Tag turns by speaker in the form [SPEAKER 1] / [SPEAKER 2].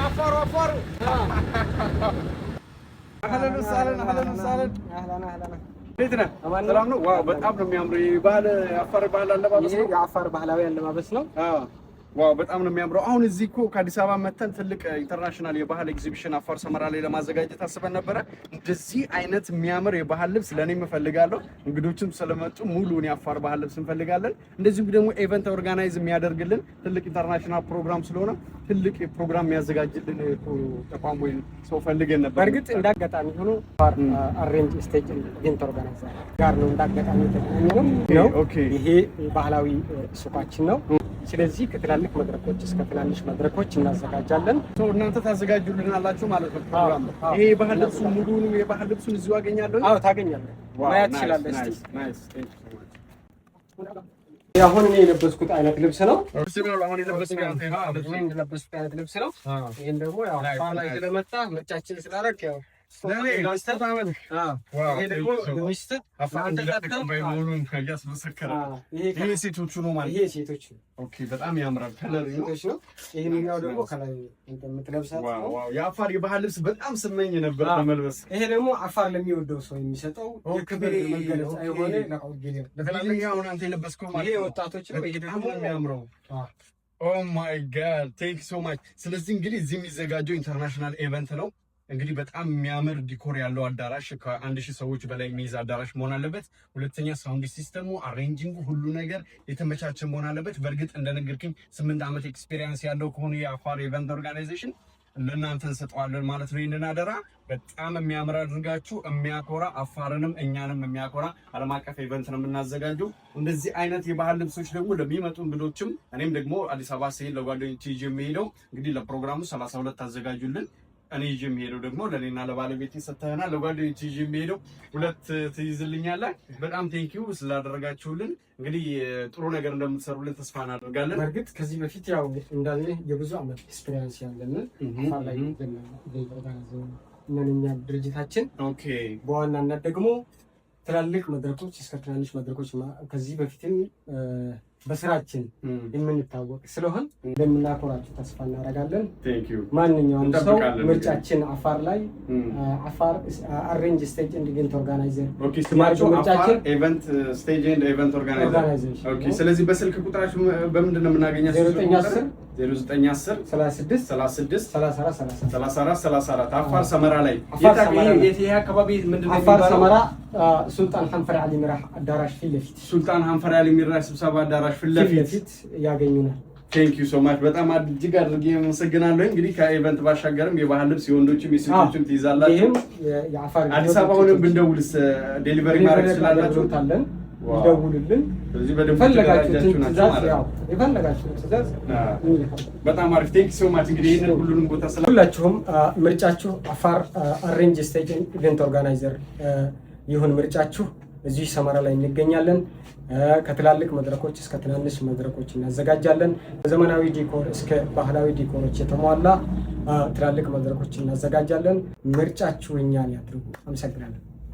[SPEAKER 1] አፋሩ አፋሩ። أهلا وسهلا، أهلا وسهلا።
[SPEAKER 2] أهلا أهلا።
[SPEAKER 1] እንዴት ነህ? ሰላም ነው? Wow፣ በጣም ነው የሚያምረው። የባህል የአፋር ባህል አለባበስ
[SPEAKER 2] ይሄ
[SPEAKER 1] ነው።
[SPEAKER 2] የአፋር ባህላዊ አለባበስ ነው።
[SPEAKER 1] አዎ፣ wow፣ በጣም ነው የሚያምረው። አሁን እዚህ እኮ ከአዲስ አበባ መተን ትልቅ international የባህል ኤግዚቢሽን አፋር ሰመራ ላይ ለማዘጋጀት አስበን ነበረ። እንደዚህ አይነት የሚያምር የባህል ልብስ ለእኔም እፈልጋለሁ። እንግዶችም ስለመጡ ሙሉውን የአፋር ባህል ልብስ እንፈልጋለን። እንደዚሁም ደግሞ event organize የሚያደርግልን ትልቅ international ፕሮግራም ስለሆነ ትልቅ ፕሮግራም የሚያዘጋጅልን ተቋም ወይም ሰው ፈልገን ነበር።
[SPEAKER 2] በእርግጥ እንዳጋጣሚ ሆኖ አፋር arrange stage event organizer ጋር ነው እንዳጋጣሚ የተገናኘ ነው። ይሄ ባህላዊ ሱቃችን ነው። ስለዚህ ከትላልቅ መድረኮች እስከ ትናንሽ መድረኮች እናዘጋጃለን።
[SPEAKER 1] እናንተ ታዘጋጁልናላችሁ ማለት ነው ፕሮግራም። ይሄ የባህል ልብሱ ሙሉውን የባህል ልብሱን እዚሁ አገኛለሁ?
[SPEAKER 2] አዎ፣ ታገኛለህ፣ ማየት ትችላለህ። እስቲ አሁን እኔ የለበስኩት አይነት ልብስ ነው።
[SPEAKER 1] አሁን
[SPEAKER 2] የለበስኩት አይነት ልብስ ነው። ይህን ደግሞ ያው አፋር ላይ ስለመጣ ምርጫችን ስላደረግ ያው ይሄ ደግሞ ለሚስትህ
[SPEAKER 1] ይሄ ሴቶቹ ነው ማለት?
[SPEAKER 2] ይሄ ሴቶች ነው።
[SPEAKER 1] Okay፣ በጣም ያምራል። Color
[SPEAKER 2] ሴቶች ነው። ይሄኛው ደግሞ ከላይ የምትለብሳት ነው።
[SPEAKER 1] የአፋር የባህል ልብስ በጣም ስመኝ ነበር ለመልበስ።
[SPEAKER 2] ይሄ ደግሞ አፋር ለሚወደው ሰው የሚሰጠው የክብር መገለጫ የሆነ
[SPEAKER 1] አሁን አንተ የለበስከው ማለት
[SPEAKER 2] ይሄ ወጣቶች ነው። ይሄ ደግሞ
[SPEAKER 1] የሚያምረው። Oh my God, thank you so much። ስለዚህ እንግዲህ እዚህ የሚዘጋጀው international event ነው። እንግዲህ በጣም የሚያምር decor ያለው አዳራሽ፣ ከ1000 ሰዎች በላይ የሚይዝ አዳራሽ መሆን አለበት። ሁለተኛ sound system ኡ፣ arranging ኡ፣ ሁሉ ነገር የተመቻቸ መሆን አለበት። በእርግጥ እንደነገርክኝ 8 ዓመት experience ያለው ከሆነ የአፋር event organization ለእናንተ እንሰጠዋለን ማለት ነው። ይህንን አደራ በጣም የሚያምር አድርጋችሁ የሚያኮራ፣ አፋርንም እኛንም የሚያኮራ ዓለም አቀፍ event ነው የምናዘጋጀው። እንደዚህ አይነት የባህል ልብሶች ደግሞ ለሚመጡ እንግዶችም እኔም ደግሞ አዲስ አበባ ስሄድ ለጓደኞቼ ይዤ የሚሄደው እንግዲህ ለፕሮግራሙ 32 አዘጋጁልን። እኔ ይዤ የሚሄደው ደግሞ ለእኔና ለባለቤቴ ሰጥተህናል። ለጓደኞቼ ይዤ የሚሄደው ሁለት ትይዝልኛለህ። በጣም thank you ስላደረጋችሁልን። እንግዲህ ጥሩ ነገር እንደምትሰሩልን ተስፋ እናደርጋለን።
[SPEAKER 2] በእርግጥ ከዚህ በፊት ያው እንዳለ የብዙ ዓመት experience ያለን አፋር ላይ እነን እኛ ድርጅታችን በዋናነት ደግሞ ትላልቅ መድረኮች እስከ ትናንሽ መድረኮች ከዚህ በፊትም በስራችን የምንታወቅ ስለሆን እንደምናኮራችሁ ተስፋ እናደርጋለን። ማንኛውም ሰው ምርጫችን አፋር ላይ አፋር arrange stage and event organizer።
[SPEAKER 1] ምርጫችን event stage and event organizer። ስለዚህ በስልክ ቁጥራችሁ በምንድን ነው የምናገኛቸው?
[SPEAKER 2] 0910
[SPEAKER 1] 0910
[SPEAKER 2] 36
[SPEAKER 1] 36
[SPEAKER 2] 34
[SPEAKER 1] 34 34 አፋር ሰመራ ላይ። ይሄ አካባቢ ምንድን ነው?
[SPEAKER 2] አፋር ሰመራ ሱልጣን ሐንፈር አሊ ሚራህ አዳራሽ ፊት ለፊት።
[SPEAKER 1] ሱልጣን ሐንፈር አሊ ሚራህ ስብሰባ አዳራሽ ፊት
[SPEAKER 2] ለፊት ያገኙናል።
[SPEAKER 1] Thank you so much፣ በጣም እጅግ አድርጌ አመሰግናለሁ። እንግዲህ ከ event ባሻገርም የባህል ልብስ የወንዶችም የሴቶችም ትይዛላችሁ። አዲስ አበባ ሆነን ብንደውልስ delivery ማድረግ ትችላላችሁ?
[SPEAKER 2] ይደውሉልን።
[SPEAKER 1] ስለዚህ በደንብ
[SPEAKER 2] የፈለጋችሁትን ትእዛዝ ያው የፈለጋችሁትን ትእዛዝ።
[SPEAKER 1] በጣም አሪፍ፣ thank you so much። እንግዲህ ይህንን ሁሉንም ቦታ ስለ
[SPEAKER 2] ሁላችሁም ምርጫችሁ አፋር arrange stage event organizer ይሁን ምርጫችሁ። እዚህ ሰመራ ላይ እንገኛለን። ከትላልቅ መድረኮች እስከ ትናንሽ መድረኮች እናዘጋጃለን። ከዘመናዊ decor እስከ ባህላዊ decor ኦች የተሟላ ትላልቅ መድረኮች እናዘጋጃለን። ምርጫችሁ እኛን ያድርጉ። አመሰግናለን።